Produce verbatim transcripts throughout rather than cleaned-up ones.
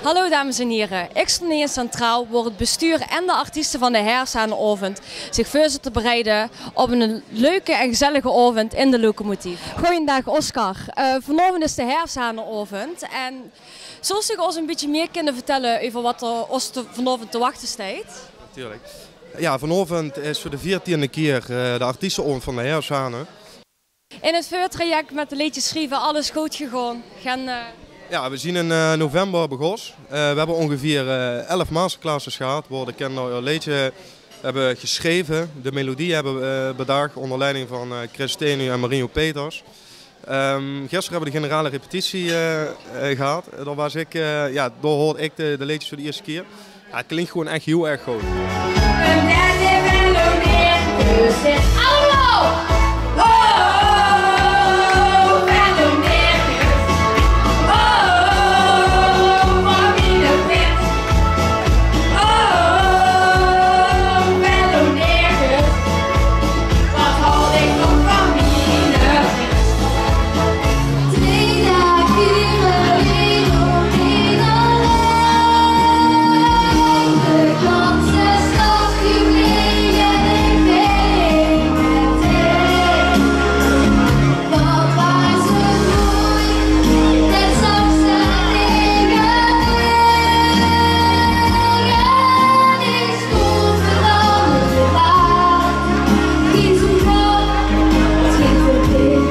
Hallo dames en hiere, ik stóng hie in Centraal, wao het bestuur en de artieste van de Herfshanenaovend zich veur zitte te bereide op een leuke en gezellige aovend in de Locomotief. Goojendaag Oscar. Eh, vanaovend is de Herfshanenaovend en zóls dich ós een bietje mier kinne vertelle euver wat er ós te, vanaovend te wachte steit? Natuurlijk. Ja, vanaovend is veur de veertiende kier, eh, de artiestenaovend van de Herfshane. In het veurtraject met de leedjes schrieve alles good gegaon? Gen, eh, Ja, we zien in, eh, november begós. Eh, we hebbe ongeveer, eh, elf masterclasses gehad, wao de kinder een leedje hebbe geschreve, de melodie hebbe, eh, bedach, onder leiding van, eh, Chris Tenu en Marinho Peters. Ehm, gister hebbe we de generale repetitie, eh, eh, gehad. Dao waas ik, eh, ja, dao hoorde ik de, de leedjes veur de eerste kier. Ja, het klinkt gewoon echt heel erg goed. Allemaal! Oh, Venlo Circus. Oh, van miene prins. Oh, Venlo Circus. Wat haw ik nog van miene prins? Twee daag dure wereldtitel. De ganse stad jubileum. Wat waas het mooi, het zag ze tegen mich. En ik stóng veur alle waard. Kies een kop, het ging voorbij.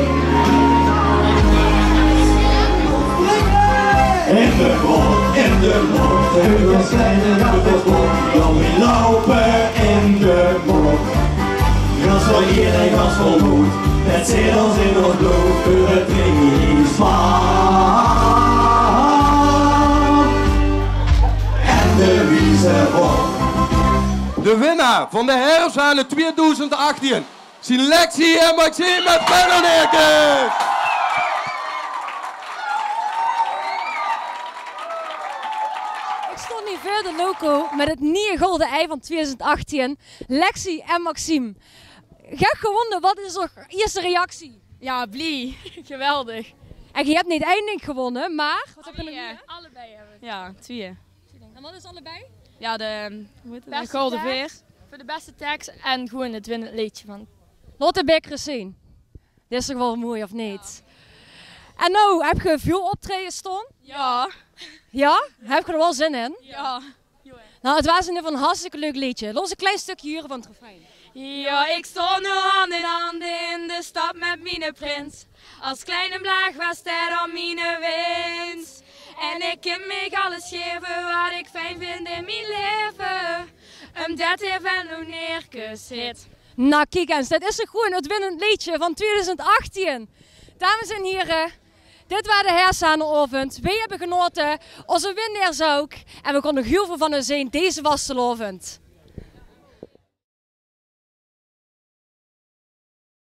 In de mond, in de mond, in de mond, in de mond, dan weer lopen in de mond. Gans vol ier en gans vol moed, het zit ons in ons bloed, veur het drinken is van. En de wieze op. De winnaar van de Herfshane tweeduizend achttien zien Lexi en Maxime met Venlo Circus. Ik stóng hie veur de loco met het nieje golden ei van tweeduizend achttien, Lexi en Maxime. Ge hebbe gewonne, wat is eur eerste reactie? Ja, blie. Geweldig. En ge hebbe neet ein ding gewonne, maar wat hebbe ge nog mier? Allebei hebbe we. Ja, twee. En wat is allebei? Ja, de, hoe heet het? Beste tekst. Golden Veer. Veur de beste tekst en gewoon het winnend leedje van. Laot de beker ins zien. Dit is toch wel mooi, of neet? Ja. En now, hebbe ge veul optraejes staon? Ja. Ja? Hebbe ge er wel zin in? Ja. Nou, het waas in ieder geval een hartstikke leuk leedje. Laot ós een klein stukje hure van het refrein. Ja, ik stóng now hand in hand in de stad met miene prins. Als kleine blaag waas det al miene wins. En ik kin mich alles geve wat ik fijn vind in mien leve. Umdet 't Venlo Circus hit. Nou, kiek ins, det is toch gewoon het winnend leedje van tweeduizend achttien. Dames en hiere, dit waas de Herfshane-aovend. Weej hebbe genaote, ozze winnaars ouk. En we gaon nog hiel veul van hen zeen deze vastelaovend.